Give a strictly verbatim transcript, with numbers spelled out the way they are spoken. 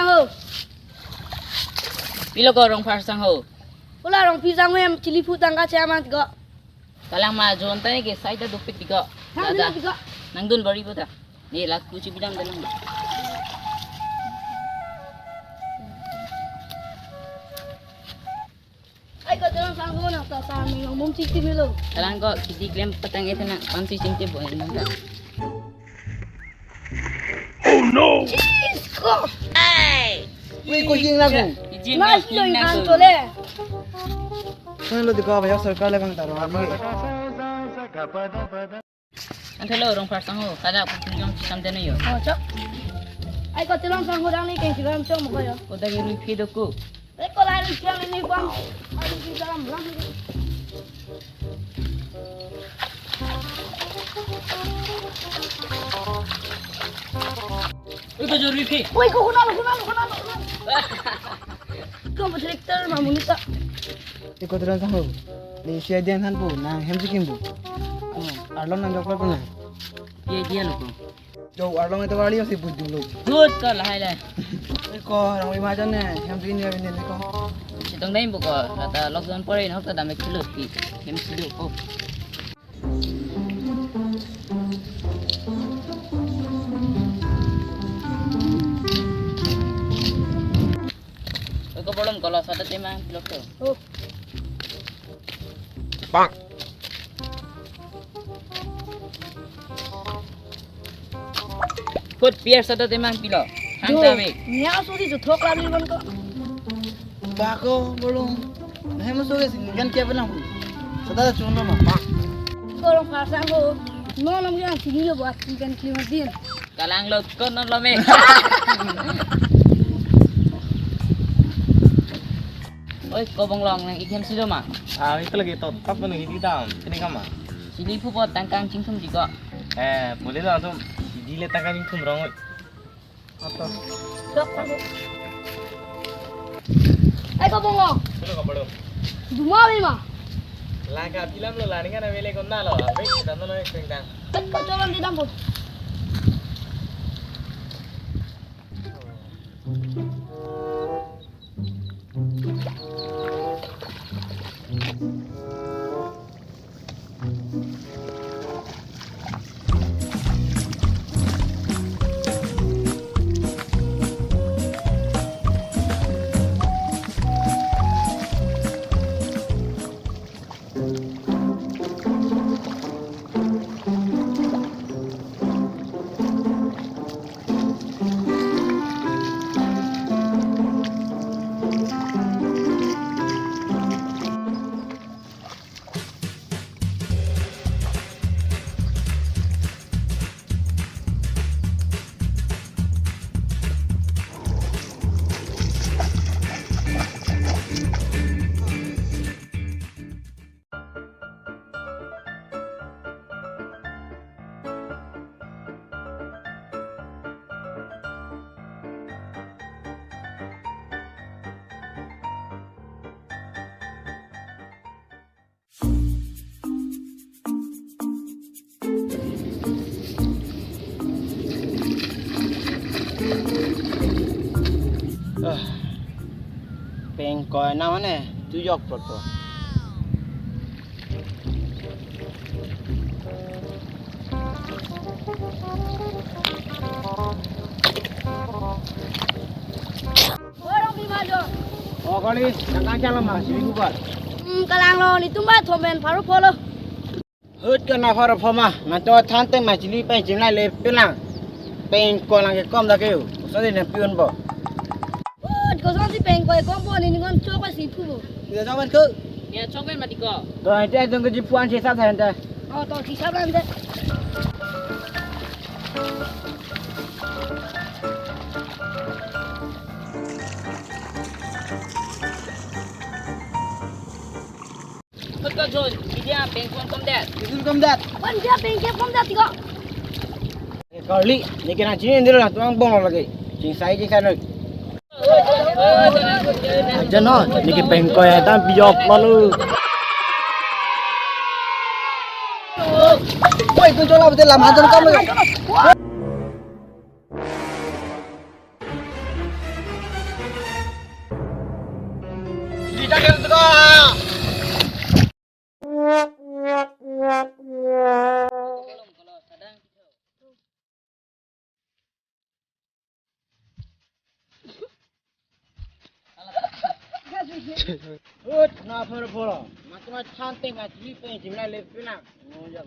Sangho. Pilo ko Rongphar sangho. Ula Rongpi sangho hem chili phu tangka che aman ko. Kalang ma jon ta ke sai ta dupik diko. Nang dun diko. Nang dun bari bo ta. Ni la kuchi bidang dalam. Ai ko tolong sangho na ta ta ni ngomong chiti milo. Kalang ko kiti klem patang ete na pansi chingte bo nang ta. Oh no! Chis ko. Ai. Wei ko jing lagu. Ijin Mas na lo jing na ingan tu. Tole. Kan lo dikau ba ya sarkar le bang taro. An thelo Rongphar sangho, kada putri jong chisam dene yo. Oh, chok. Ai ko tolong sangho dang ni keng siram chok mo ko yo. Ko dagi rui phi doko. Ai ko lai rui siam ni pam. Ai di dalam lang. Oi ko jor rui phi. Oi ko kunal kunal kunal kunal. Ko mo director ma munita. Iko tolong sangho. Ni si dia han bu nang hem sikim bu. Hmm, arlong nang doktor ko na. Dia dia lo ko. Jo arlong itu kali si bu dulu. Good ko lahai le. Iko orang imajan ne hem sikim dia bini ko. Sitong dai bu ko. Kata lockdown pore nok ta dam ek kilo pi. Hem sido ko. Oi ko bolom kolo sada tema pilok to. Oh. Bang. Kut pier sada tema pilo. Hang jo, tawi. Nia so di so thok la ni bon ko. Bako bolong. Nahe mo so ke sini kan kia pernah bu. Sada chun nama. Ko Rongphar sangho. No nom yang sini lo buat ikan klima din. Kalang lo kon non lo me. Oi, ko bonglong nang ikem sido ma. Ah, itu lagi top top nang ini dam. Ini kama. Sili phu pot tangkang chingthum jiko. Eh, boleh langsung. Di le tangkang chingthum rong. Apa? Dok, dok. Ai ko bongo. Sino ka pado? Duma be ma. Laka bilam lo laningan avele konna lo. Abe kita no ek pengdang. Ket ko cholon di dam po. Ah, pengkoi na mane tu jok poto. Warong di Majo. Oh, kali, nang kacang lama, sini bubar. Hmm, kalang lo, ni tumba thomen paru polo. Hut ke na pharo phoma, na to than teng ma chili pen chim lai le pilang. Pengkoi lang ke kom da ke yo. Koson si na piun bo. Hut, koson si pengkoi kom bo ni ngon chok pa si phu bo. Dia chok pen ko. Ya chok pen mati ko. To ente tung ke jipuan si sab ente. Oh, to si sab ente. Hut ko John, idia pengkoi kom det. Pengkoi kom det. Pan dia pengkoi kom det ko. Eh, kali, ni kena chini ndilo na tuang bong lagi. Ching sai ching sai noi. Aja no, ni ke pengkoi ya tam bijok malu. Woi, tu jola betul lam hajar kamu. Ut, na phar phar. Matma chanting ma chili pe jimla le pina. Ngo jam.